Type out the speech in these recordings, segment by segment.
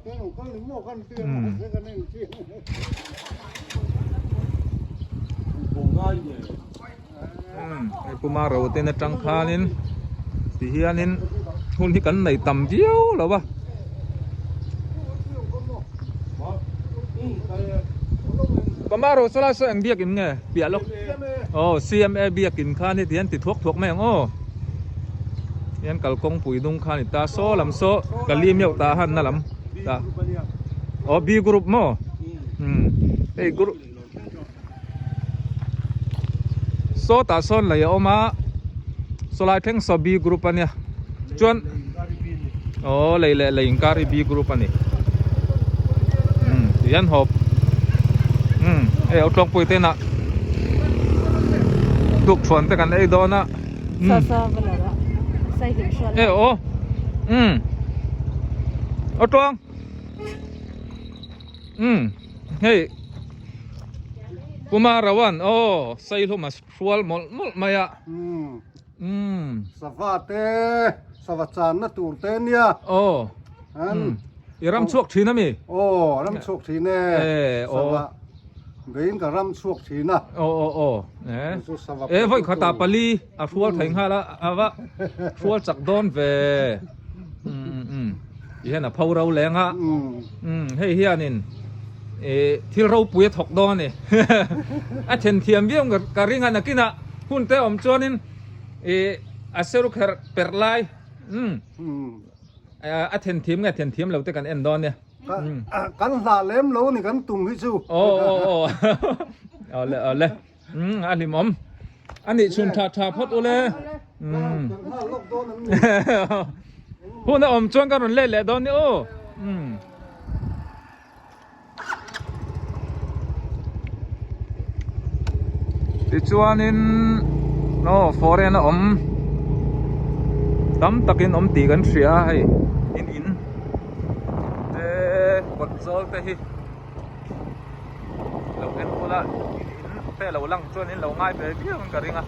Hei Puma Roten atang khanin ti hianin hun hi kan nei tam viau lo a. Pama ro saw lai saw eng biakin nge piah lawk aw CMA biakin khan hi tihian ti thuak thuak mai ang aw hian kalkawng pui dung kha a ni ta saw lam saw kali meuh tah han na lam tah aw B group maw umm hei group saw tah sawn lei a awm a saw lai thleng saw B group a nia chuan aw lei leh lei inkar hi B group a ni umm tihian hawp umm hei a tlawngpui te inah tukthuan te kan ei dawn a umm e aw umm aw tluang umm hei Puma Rawan aw Saihlum a hrual mawlh mawlh mai a umm Sava te sava channa tur te nia aw umm i ram chhuak thin ami aw ram chhuak thin e sava veiin ka ram chhuak thin a aw aw aw e vawi khatah pali a hrual thei nghal a ava hrual chak dawn ve umm umm Ti hian a pho ro leng a, umm hei hianin ih thil ropui a thawk dawn a ni. A then thiam viau ka ring a nakinah hun te awm chuanin ih a seru kher perh lai umm a then thiam nge then thiam lo te kan en dawn nia. Kan hlah lem lo ni kan tum hi chu. Aw aw aw awle awle. Umm a hlimawm a nih chhun tha tha phawt ule umm hun a awm chuan ka rawn let leh dawn ni aw umm tichuanin aw foreign a awm tam takin awm tih kan hria a hei in in te kawt zawl te hi. Lo en bula in in te lo lang chuan in lo ngai ve viau in ka ring a.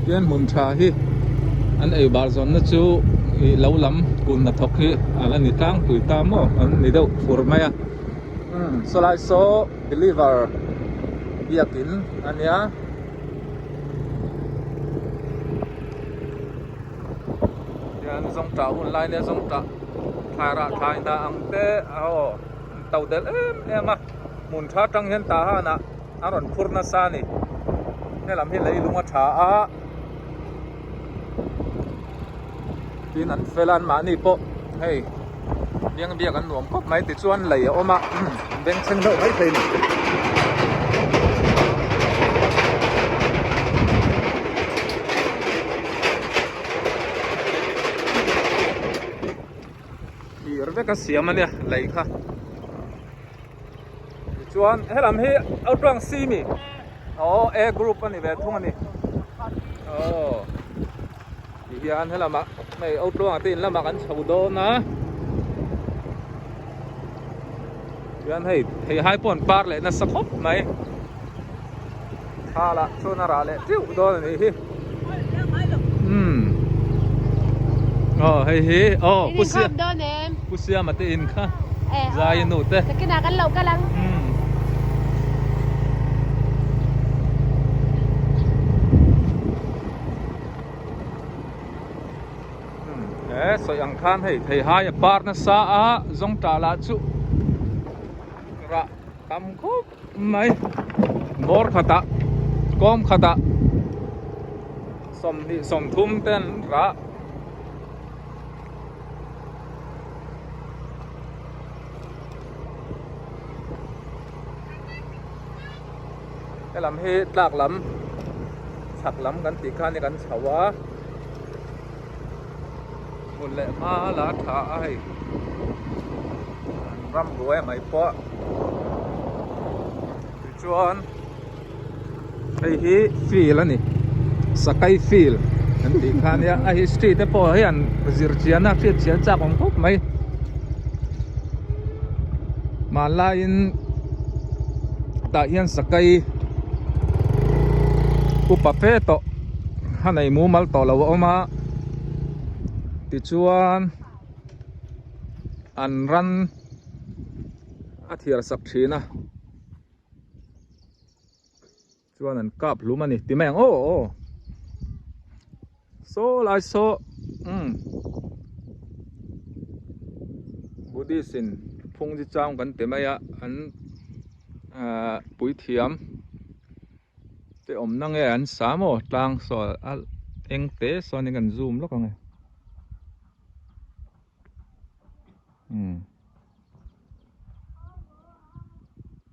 Tian hmun tha hi an ei bar zawnna chu ih lo lam kun hnathawk hi a la ni tlangpui ta maw an ni deuh fur mai a. Umm sawlai saw believer biakin a nia. Hian zawngtah hun lai nia zawngtah thlai rah thlai hna ang te aw an to del em em a hmun tha tang hian tah hanah a rawn phur nasa a ni helam hi leilung a tha a tin an fel a anmahni pawh hei biang biak an nuam khawp mai tichuan lei a awm a bengchheng deuh mai thei a ni. Thir vek a siam a nia lei kha tichuan helam hi outruang simi aw a group a ni ve thung a ni aw. Ti hian helamah hei Outluanga te in lamah kan chho dawn a tihian hei theihai pawh an par leh nasa khawp mai thla lah chuan a rah leh teuh dawn a nih hi umm aw hei hi aw pu Siam pu Siama te in kha zai nu te umm. He sawi ang khan hei theihai a par nasa a zawngtah lah chu rah tam khawp mai bawr khatah kawm khatah 20 30 te an rah. Helam hi tlak lam chhak lam kan tih khan kan chho a hmun leh hma la tha a hei ram buai mai pawh tichuan hei hi field a ni sakai field kan tih kha nia a history te pawh hian zir chian a hriat chian chak awm khawp mai Hmanlaiin tah hian sakai. Upa fe tawh a nei mumal tawh lo a awm a tichuan an ran a thiar sak thin a chuan an kap hlum a ni ti mai ang aw aw saw lai saw umm Buddhist in phung chi chang kan ti mai a an ahh puithiam. Te awmna nge an sa maw tlang saw a eng te sawn in kan zoom lawk ang e umm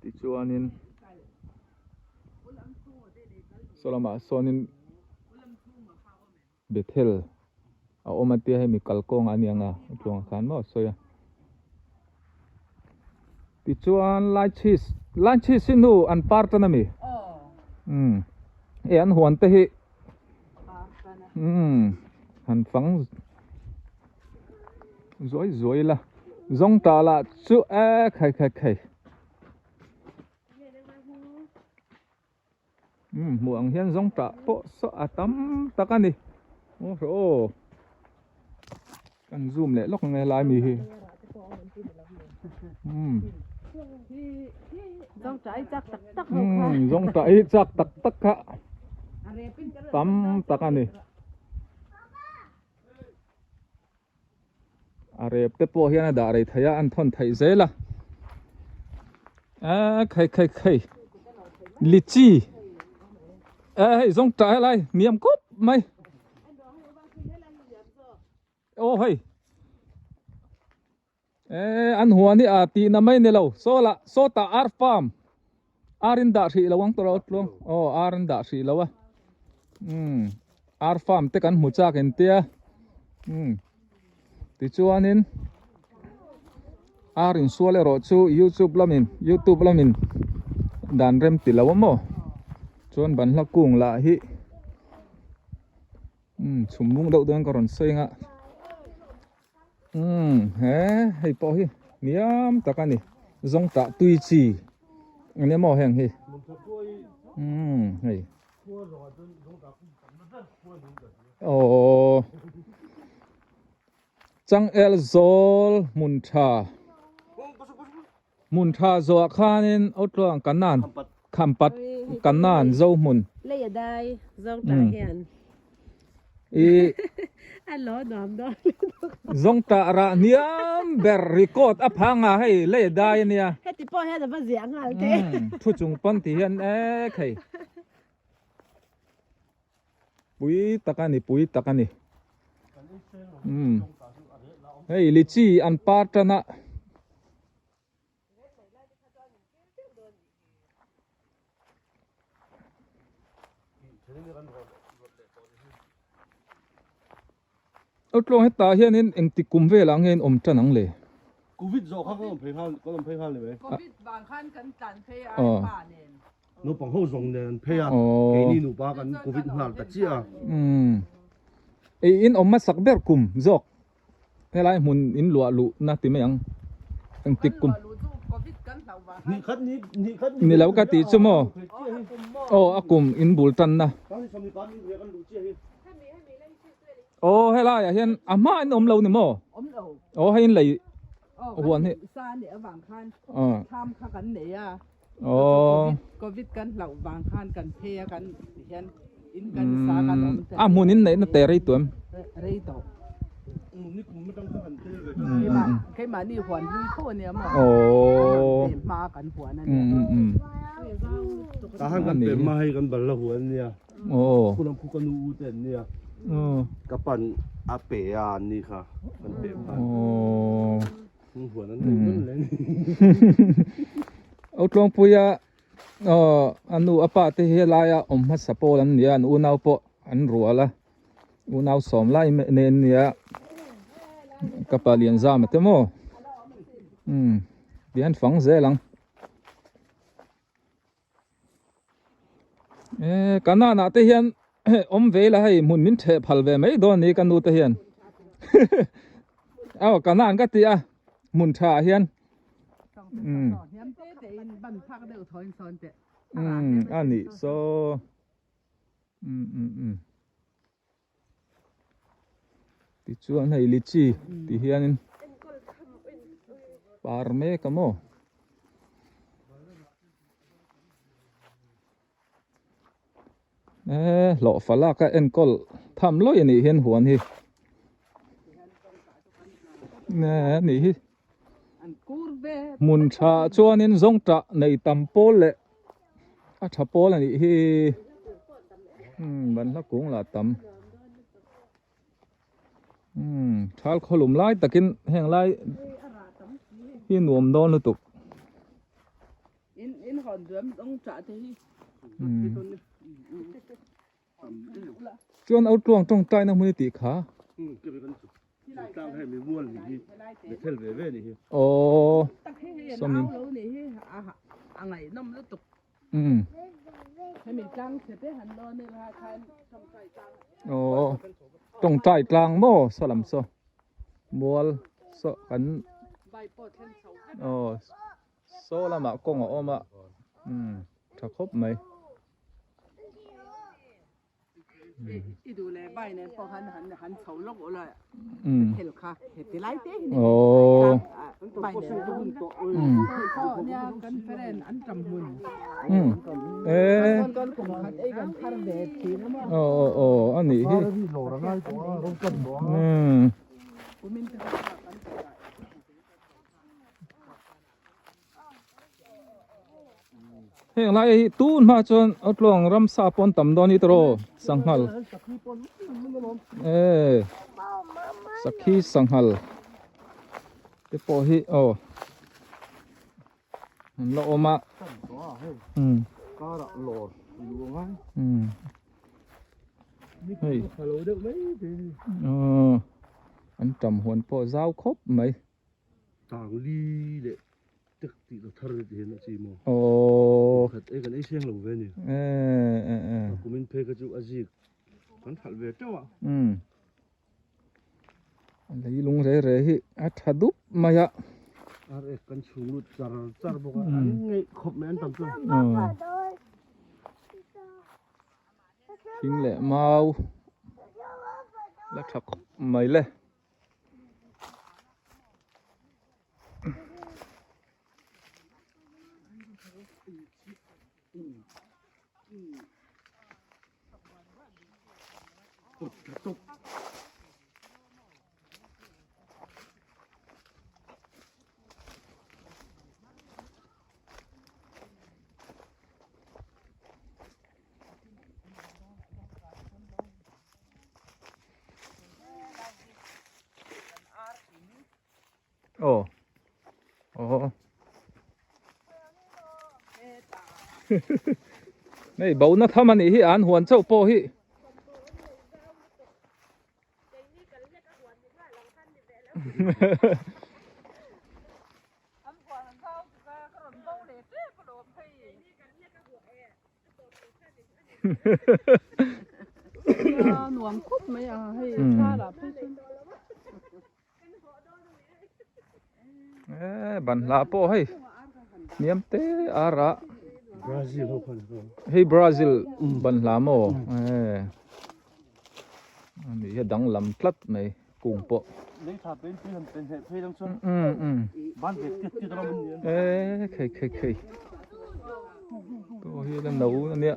tichuanin saw lamah sawnin Bethel a awm a tia hemi kalkawngah a ni ang a tluangah khan maw a sawi a tichuan lai cheese lai cheese hi nu an par tan a mi umm hei an huan te hi umm han fang zuai zuai ila zawngtah lah chu e khai khai khai. Umm hmuh ang hian zawng tah pawh saw a tam tak a ni aw hraw aw kan zoom leh lawk ang e lai mi hi umm umm zawng tah hi chak tak tak kha tam tak a ni. A rep te pawh hian a dah rei thei a an thawn theih zel a a khai khai khai lichi a hei zawng tah helai niam kawp mai aw hei e an huan hi a tih na mai ni lo saw lah sawtah ar farm ar in dah hrih lo ang tawh tluang aw ar an dah hrih lo a umm ar farm te kan hmu chak in tia umm tichuanin ar insual erawh chu youtube lamin youtube lamin dan rem ti lo a maw chuan banhla kung lah hi umm chhum mung deuh dawn ka rawn sawi ang a. Umm he hei pawh hi niam tak a ni zawng tah tui chi eng emaw heng hi umm hei aww changel zawl hmun tha hmun tha zawh ah khanin aw tluang kanan khampat kanan zo hmun lei a dai zawng tah hian i a lo nuam dawn zawng tah rah hniam ber record a phang a hei lei a dai ania heti pawh hian a va ziah nghal te thu chung pawn ti hian ek hei pui tak a ni pui tak a ni umm hei lichi an par tan a. Tlawng hetah hianin engtik kum velah nge in awm tan ang le? Covid zawh kha kan awm phei nghal kan awm phei nghal ni mai. Covid vang khan kan tlan phei a i pa nen. Naupang ho zawng nen an phei a, keini nupa kan Covid nghal ta chiah a. Umm. Ei in awm hmasak ber kum zawk. Helai hmun in luah luh na ti mai ang. Engtik kum. Ni lo ka tih chu maw. Aw a kum in bul tan na. Aw helai ah hian a hma in awm lo ni maw. Aw hei in lei huan hi. Aw. A hmun in neihna te rei tuam. Aw. Aw. Aw. Aw Tlawngpuia a nu a pa te hi helaia awm hmasa pawl an ni a an unau pawh an rual a unau sawm lai nen an ni a ka pa Lianzama te maw umm tihian fang zel ang. E kanan ah te hian awm ve ila hei hmun min theh phal ve mai dawn ni ka nu te hian aw kanan ka ti a hmun tha ah hian um um a nih saw. um um tichuan hei lichi ti hianin par mek a maw. Eee hlawhfa lak a enkawl tham lawih a nih hian huan hi eee nih hi hmun tha chuanin zawngtah nei tam pawl leh a tha pawl a nih hi umm banhla kung lah tam umm thal khawlum lai takin heng lai hi nuam dawn lutuk. In in hawn duam dawng chah te hi. Chuan au tluang tawngtai na hmun i tih kha. Aww sawmin. Aww tawngtai tlang maw saw lam saw mual saw kan aww. Saw lamah kawng a awm a, umm tha khawp mai. I duh leh bai nen pawh khan han han chho lawk ula Umm. thel kha heti lai te hi Aww. bai nen saw nia kan friend an tam hmun Umm. Eee. kan kan kum khat ei kan thar ve thin a maw. Aw aw aw a nih hi. Umm. Kumin te kha kan Heng lai hi tun hma chuan a tluang ramsa pawn tam dawn hi tawh sanghal e sakhi sanghal te pawh hi aw an la awm a um um hei aw an tam huan pawh zau khawp mai. Tang li leh tek tih la thar ti hian a chi maw? Aww. Khat e kan ei siang lo ve ni. Eh eh eh. A kumin phei kha chu a zik kan hralh ve teuh a. Umm. A lei lung re re hi a tha dup mai a. Ar ek kan chhung lut char char bawk a, an ngeih khawp mai an tam chuan. Aww. Thing leh mau la tha khawp mai le. Aw aw hei bo na tham anih hi an huan chauh pawh hi Nuam khawp mai a hei thla phei chuan. E ban hla pawh hei hniam te ar a. Brazil ho khan hei Brazil ban hla maw e ani hi a danglam tlat mai. Kung pawh. Lei tha pen pui han pen hneh phei lang chuan um um ban ve tiat tiat ram an ni a. E khei khei khei to hi la no ania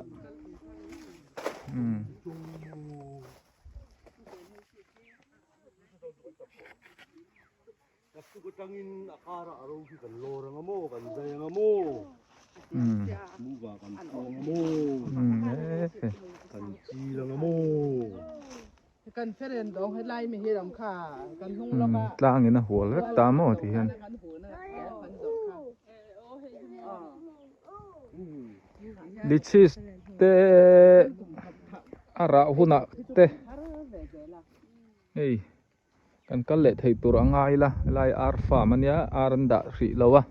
um. Naktuk atangin a karah a ro hi kan lawr ang a maw kan zai ang a maw muva kan phuang a maw kan chil ang a maw. Kan feren dawng helai mi hi ram kha kan hnung lawk a. Tlang in a hual vek ta maw ti hian. Lichis te a rah hunah te hei Kan kal leh thei tur a ngai la, helai ar farm ania, ar an dah hrih lo a.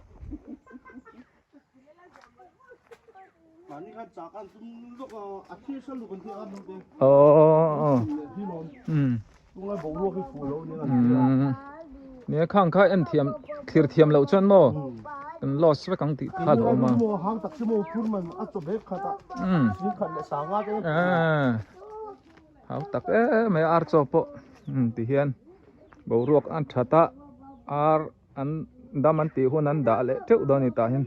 Aww umm umm nia khang kha en thiam thlir thiam loh chuan maw kan loss vek ang tih kha a hlauhawm a. Umm. Hau tak em mai a ar chaw pawh ti hian boruak an that a ar an dam an tih hun an dah leh teuh dawn a ni tah hian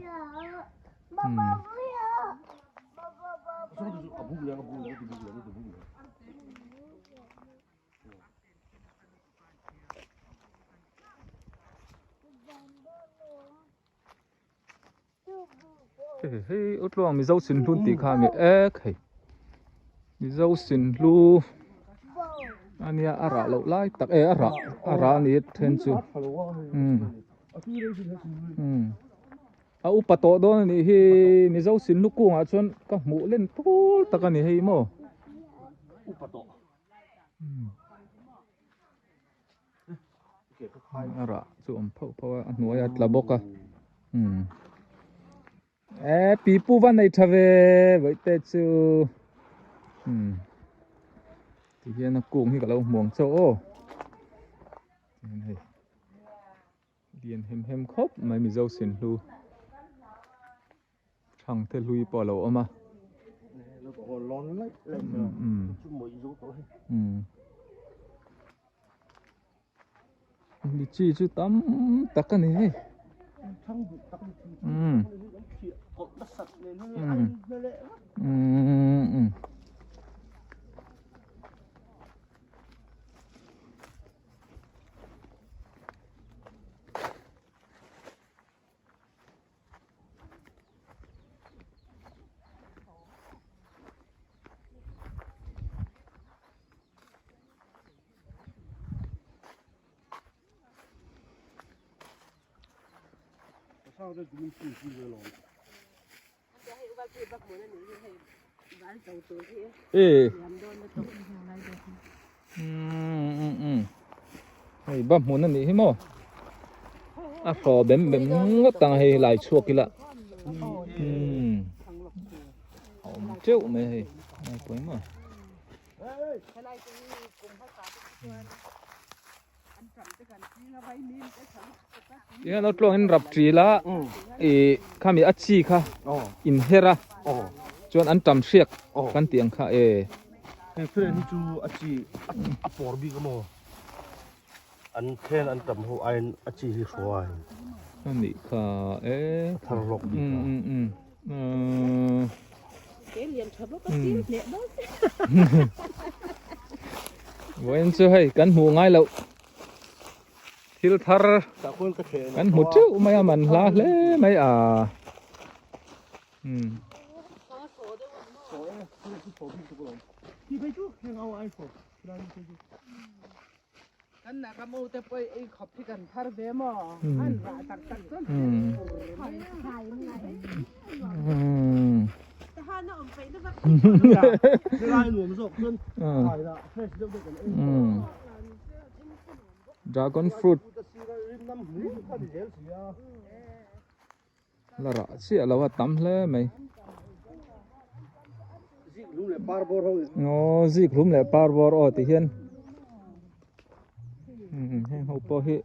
Hei hei u tluang Mizo Sinhlu tih kha ami ek hei Mizo Sinhlu ania a rah loh lai tak e a rah a rah ani then chu umm umm a upa tawh dawn anih hi Mizo Sinhlu kungah chuan ka hmuh len pawl tak ani hei maw upa tawh A rah chu awm phauh phauh a a hnuai a tla bawk a umm eh pipu va nei tha ve vaihte chu umm ti hian a kung hi ka lo hmuang chauh aw tihian hei lian hem hem khawp mai mizo sinhlu Thangte hlui pawh a lo awm a. Lichi chu tam tak a ni hei. E hei ba hmun a nih hi maw a hraw bem bem ngawt ang hei lai chhuak ila umm a awm teuh mai hei a pawimawh Tihian a tluangin rap ṭil a ih khami a chi kha inher a chuan an ṭam hriak kan tih ang kha e. Hei friend hi chu a chi a pawr bik a maw an then an ṭam ho aiin a chi hi hruai. A nih kha e. A thar hlawk bik a. Vawiin chu hei kan hmuh ngai loh thil thar kan hmu teuh mai a man hla hle mai a. Kan nak a mo te pawh ei khawp hi kan thar ve maw an rah tak tak chuan Dragon fruit la rah chiah lo a tam hle mai aw zik hlum leh par bawr aw ti hian heng ho pawh hi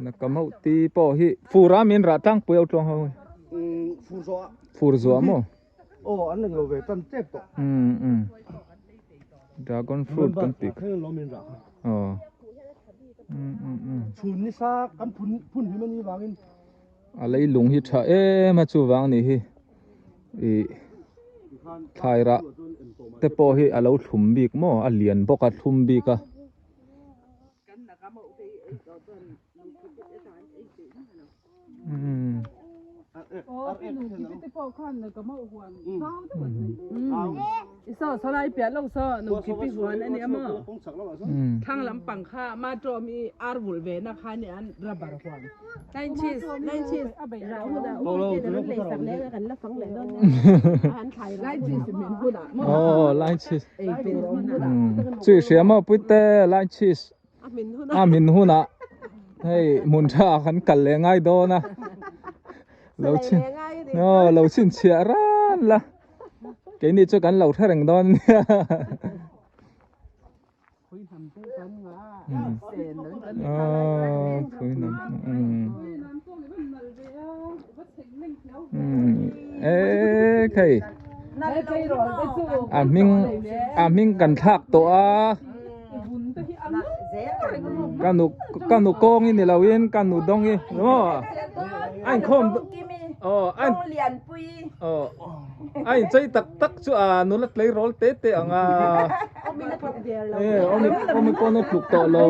Nakamauh ti pawh hi fur a min rah tlangpui ho tluang ho fur zuah maw aw an leng lo ve tan tep tawh um um dragon fruit kan tih kha lo min rah aw um um um chhun ni sa kan phun phun hi mani wangin a leilung hi tha em a chuvang ni hi ih thlai rah te pawh hi a lo thlum bik maw a lian bawk a thlum bik a. Aw line cheese chui hria maw puite line cheese a min hunah hei hmun tha kan kal leh ngai dawn a lo chhin aw lo chhinchhiah ran la keini chu kan lo hre reng dawn nia. Pui nam e khei a hming a hming kan thlak tawh a ka nu ka nu kawng i ni lo in ka nu dawng i maw a inkhawm aw a aw a inchei tak tak chu a nula tleirawl te te ang a e awmi awmi pawn a tluk tawh lo.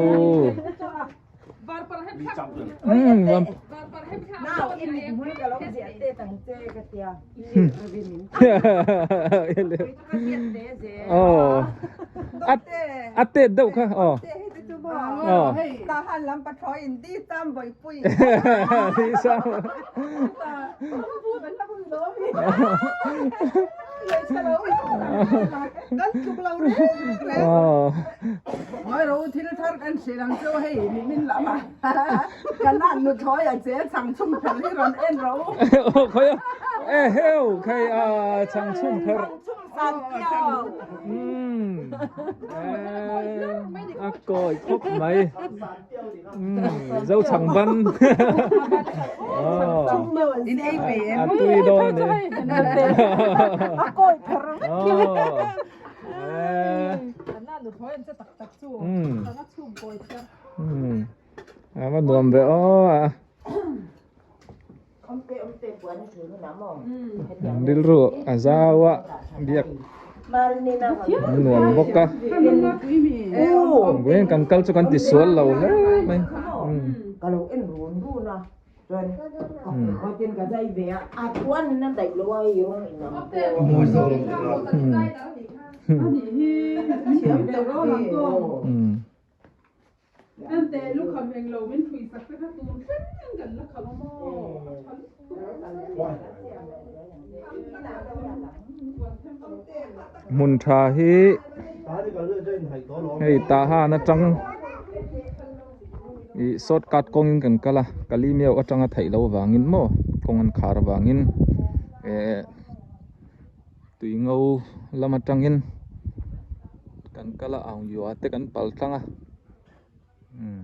A tet deuh kha aw Ngawi ro thil thar kan hrilh ang chu hei nimin lam ah kan han nu thawi a che chhang chhum pherh hi rawn en ro. Aw khawi a e heu khai a chhang chhum pherh. Chhang chhum san piau. Umm a kawi khawp mai. Umm zo chhang ban. In ei ve em. A tui dawn e. A kawi pherh vek. A va nuam ve aw a. Rilru a zau a biak nuam bawk a. Vawiin kan kal chu kan ti sual lo hle mai. Hmun tha hi hei Tahan atang Ih short cut kawngin kan kal a Kalimiau atanga theih loh avangin maw kawng an khar avangin eh tui ngo lam atangin kan kal a ang yua te kan pal tlang a umm.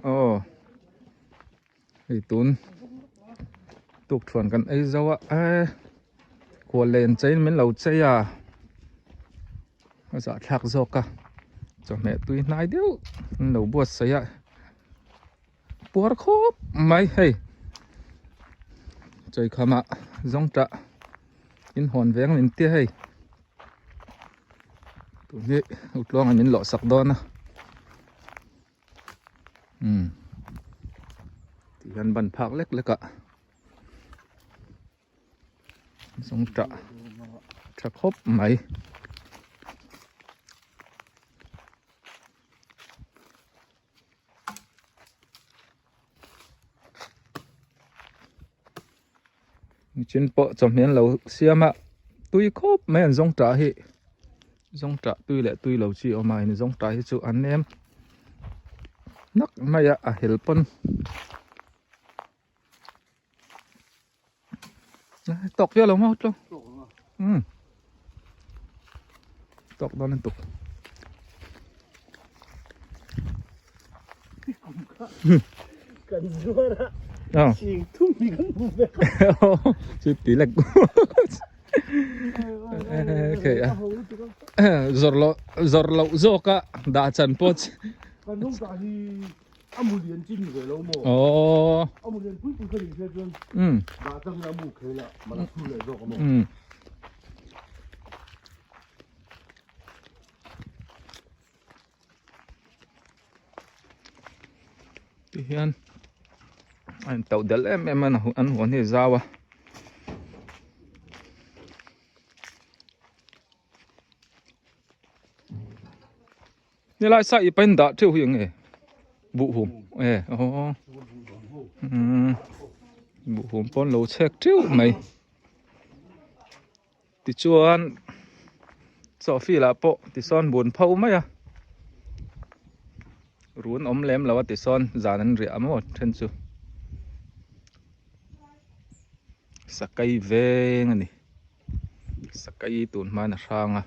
Aw hei tun tukthuan kan ei zo a e khual len cheiin min lo chei a a zahthlak zawk a chawhmeh tui hnai deuh an lo buatsaih a puar khawp mai hei chawikhamah zawngtah inhawn veng min tia hei. Tun hi utluangah min lawh sak dawn a umm tih hian ban phak lek lek ah zawng tah tha khawp mai. Nichin pawh chawhmeh an lo siam a tui khawp mai an zawng tah hi zawng tah tui leh tui lo chi a awm a in zawng tah hi chu an nem nak mai a a hel pawn tawk viau lo maw tlawng umm tawk dawn lutuk kan zuar a sing thum hi kan hmu vek chu ti lek okay a zawr lo zawr loh zawk a dah chan pawh kan hnung tah hi A mu lian chi ni ve lo maw? Aww. A mu lian pui pui kha ni hriat chuan dah chang hian a mu khel a, mala chhur leh zawk a maw? Ti hian a intoh del em em a an huan hi a zau a. Nilai sa i pain dah theuh hi eng nge buh hum e aw umm buh hum pawn lo chhek theuh mai tichuan chawhfil ah pawh tisawn bun pho mai a. Run awm lem lo a ti sawn zan an riah maw then chu Sakai veng a ni Sakai tun hmain a hrang a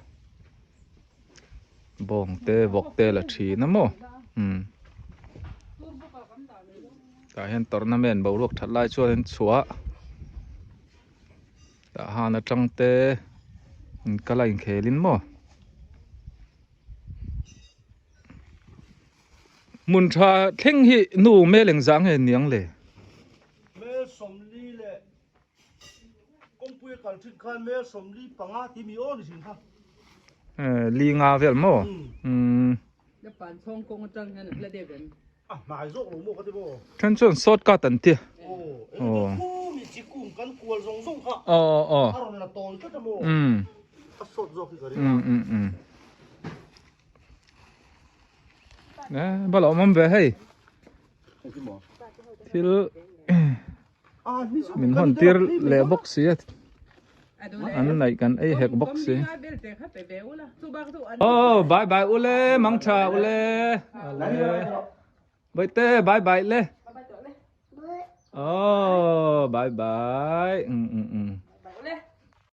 bawng te vawk te la thin a maw umm tah hian tournament boruak that lai chuan an chhuah tah han atang te inkal a inkhel in maw. Hmun tha thleng hi nu mel engzah nge niang le? Mel 40 leh kawngpui a kal thin khan mel 45 tih mi aw ni thin kha. Li nga vel maw? Umm. A hnai zawk lo maw ka ti maw? Then chuan short cut an ti. Aw, eng chu mi chi kum kan kual zawng zawng kha. Aw aw. A rawn la tawi tlat a maw? Umm. A short zawk hi ka ring a. Umm umm umm. Eh, va lo awm ve hei. Thil min hawn tir leh bawk si a. An naih kan ei hek bawk si. Oh, bye bye ule, mang tha ule. Ale. Bawihte, bye bye le. Oh, bye bye. Um um um.